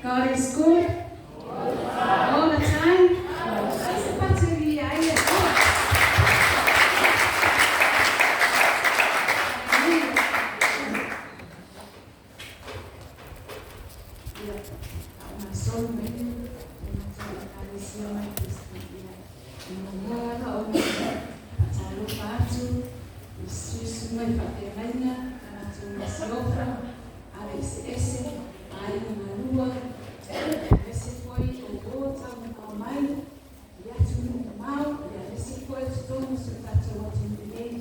God is good all the time. Ai se pateri ai le Atua. Ia, a o gasolo mai le matou Ekalesia mai Peretania. E muamua lava ona faatalofa atu i sui usufono i faafeagaiga ma latou masiofo, ave eseese, aiga galua, aemaise foi o uo taumamao mai i atunuu mamao, aemaise foi o totonu o si o tatou atunuu nei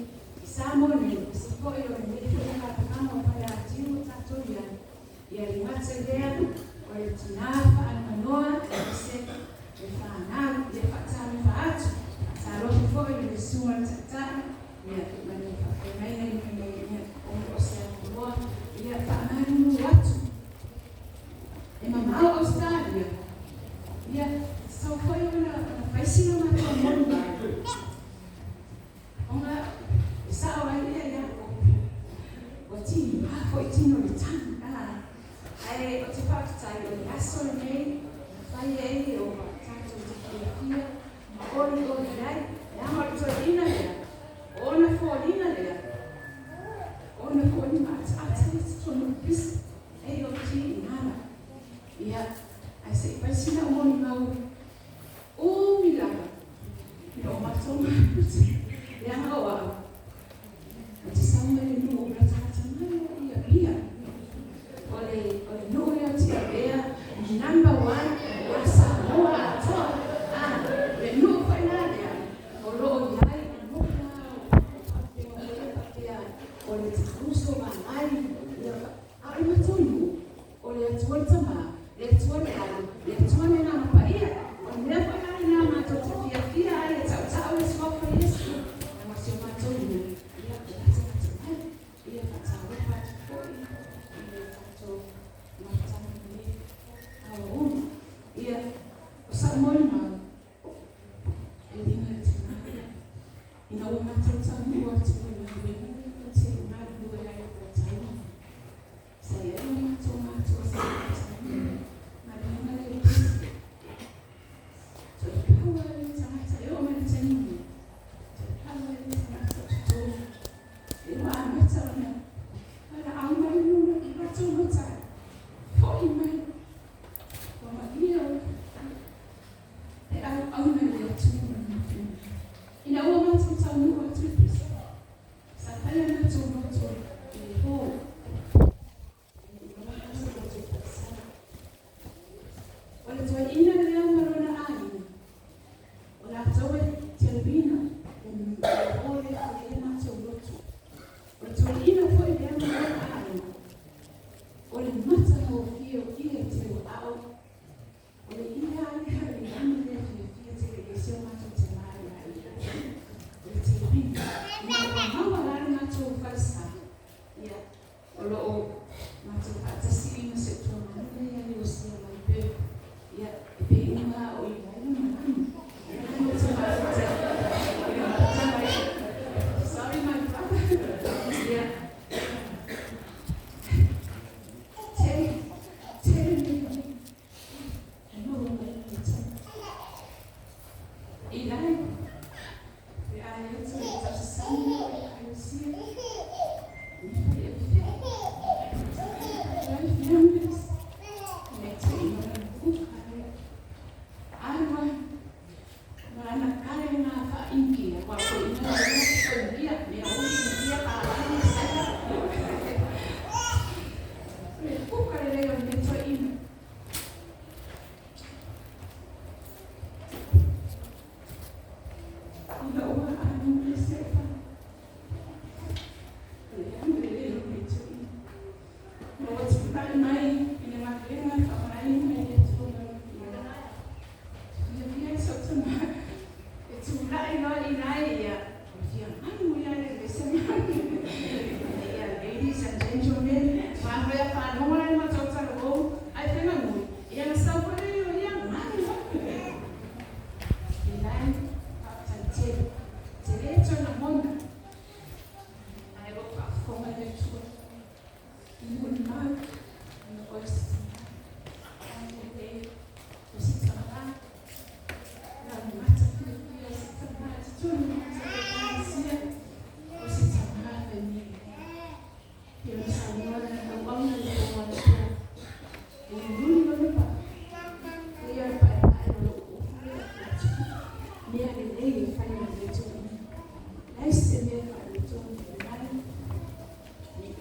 i Samoa nei, aemaise foi o lenei foi alaalafaga o Faleatiu o tatou i ai. Ia le gata i lea, o le tina faanoanoa aemaise le fanau. Ia faatalofa atu, faatalofa foi i le susuga i le Taitai ia ma le faafeagaiga i lenei o se avanoa. Ia faamalulu atu, e mamao Ausetalia, ia e tatau foi ona fai sina matou molimau, ona e sao ai ia Iakopo, ua tiga foi tino i le tagi. Ae ou te faafetai o le aso lenei na fai ai o tatou te fiafia ma olioli ai, leaga o le toeaina lea, o ona foliga lea, o ona foliga ataata i totonu o le pisa, AOG i gala. Ia, ae se i fai sina au molimau umi lava ina ua matou mafuta, leaga o au, ou te sau mai le nuu latalata mai o i Apia. O le nuu lea o Tiavea, number one ia Samoa atoa. Le nuu foi la lea o lo o i ai e moni lava o faapea foi ia faapea o le taauso vaai, a o le matou nuu, o le Atua le Tama, le Atua le Alo, le Atua le Agaga Paia. O le mea foi la lena matou te fiafia ai e tautau le suafa o Iesu, leaga o si o matou nuu, ia e latalata mai. Ia faatalofa atu foi i le tatou mafutaga i lenei aoaoga. Ia, o sau molimau, e uiga i le tulaga lea. Ina ua matou taunuu atu i le galuega lea ou te galulue ai i Fuataua, sa i ai lo matou matua sa faatinoina le galuega lea i le pisa. Toe pau lava lea o tagata e oo mai i le taimi nei, toe pau lava lea o tagata o totonu. Lea ua amata ona valaau mai le latou matai, foi mai, ua malie oe e auauna i le Atua ma Lona finagalo. Ina ua matou taunuu atu i le pisa, sa fai a matou loto i le po ina ua matou loto falesa. O le toeaina lea ma lona aiga, o latou e televina le hall lea e fai ai le matou lotu. O le toeaina foi lea ma lona aiga, o le matagofie o ie teu aao, o le ie lava lea o le lanu lea e fiafia tele i ai si o matou tama ia ia. O le televina. Ina ua maua la le matou falesa, ia, o lo o matou faatasi ma si ou tuamanu lea ia Leusia mai Perth. Ia, e pei uma lava o i ai lona lanu. Ia, ou te faafetai i le mafutaga lea. Sorry my brother. Ia, tele, tele mea e maua mai i lenei taimi. Eli, pe a e toe tausasami oe ia Leusia, e fai e fea. Life memories.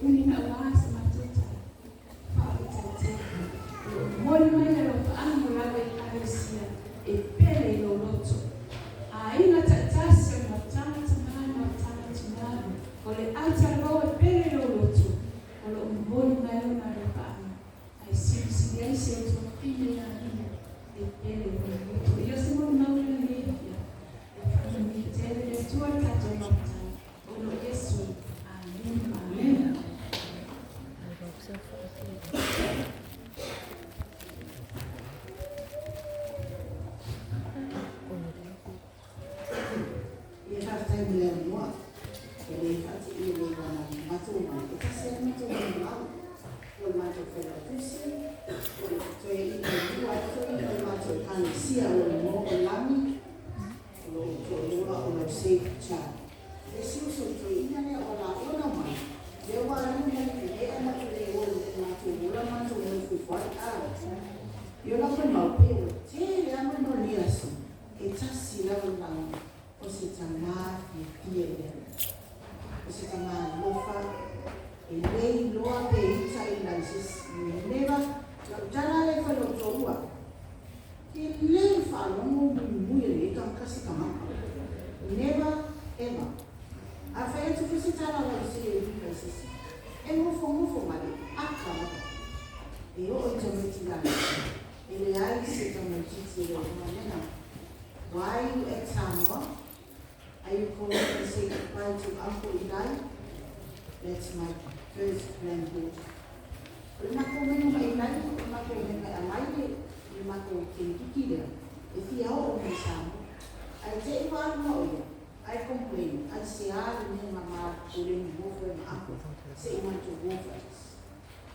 Uni na ua sa matou tala faaletatia o loo momoli mai le alofaaga lava i Ekalesia e pele i lou loto. Aiga taitasi o le mafutaga tamā ma mafutaga tinā, o le autalo e pele i lou loto, o loo momoli mai lona alofaaga ae silisili ai si ou tuafafine ia Lina e pele i lou loto. Ia o se molimau lea i lenei afiafi. Ia faamanuia tele le Atua i le tatou mafutaga ona o Iesu. Amene. Amene. Ia faafetai mo le avanoa. E le faateia i le matou omai, e tasi lava le matou molimau. O le matou failautusi, o le toeaina e lua ai toeaina o le matou Ekalesia o lo o igoa o Lagi, o lo o toalua o Lauseuf Chad. Le isi uso i le toeaina lea o la ea ona omai, lea ua alu ma le ea matou le o i matou ola matou nofo ifo ai. Ia o lau molimau, pei ua tele lava molimau i lenei aso, e tasi lava le lauga, o se tamā fiafia i le Alii. O se tamā alofa, e le iloa pe ita i le se isi. Never, lau tala lea e fai i lou toalua, e le faalogo muimui e lenei tagata se tamaga. Never ever. A fai atu foi se tala a Lausei e uiga i se isi, e nofonofo ma le aka lava. E oo i tamaiti lalo, e leai se tamaitiiti e le o mea. Why are you at Samoa? Are you calling to say goodbye to Uncle Eli? That's my first granddaughter. O le matou mea mai Eli, o le matou mea mai amai le matou keikiki lea, e fia oo mai Samoa. Ae te i ua alu o ia, ai complain, ai se a le mea ma o le nofo e ma uncle, se i matou o faatasi.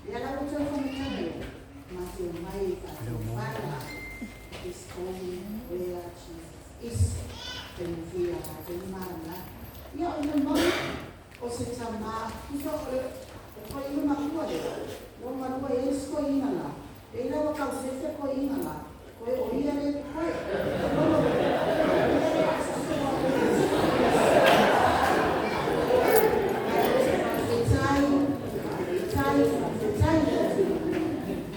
Lea la ua toe faamatala lea, matou mai e faatofala is only where Jesus is. Te mufia te mana. Ia o le mau o se tamā, tusa o le o koe ina makua lea, ua malua e isi koe ina la, e ila ua kau sefe koe ina la, koe o ia le koe. Tai, tai, tai le Atua.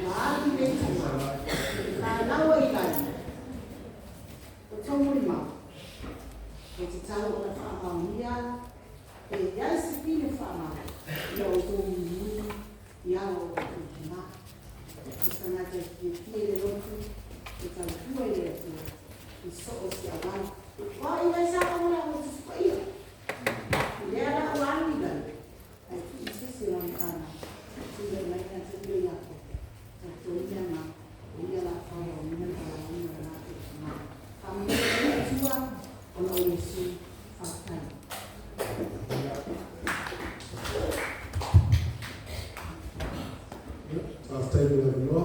Ua ali le tamā, e whanau i lai. O tō molimau, o te tau o na whaamaonia, e iai se pine whaamau, ia o tō muimui, i ala o tō tima. O se tangata e fiafia i le lotu, e tautua i le Atua, i so o se awala. Wa i lai sa ka wala o tusi pa ia. Lea la o alu i lai, ai tu i se lona tāna, tu le mai na te ue iako, tau tō ia ngā, o ia la whawa o mina ka la una la te tima. Whaamanuia le Atua, ona o Iesu, faafetai. Faafetai mo le avanoa.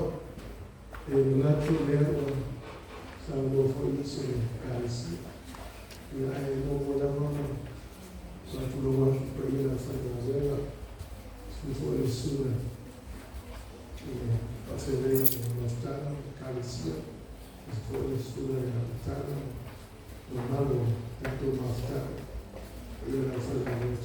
E manatu lea ua saunoa foi nisi o le Ekalesia. Ia ae muamua lava ona faatulou atu i paia o le aufaigaluega, susu foi le susuga i le faafeagaiga o le mafutaga o le Ekalesia, aemaise foi le susuga ia Taga ma mamalu o le tatou mafutaga, paia o le aufaigaluega.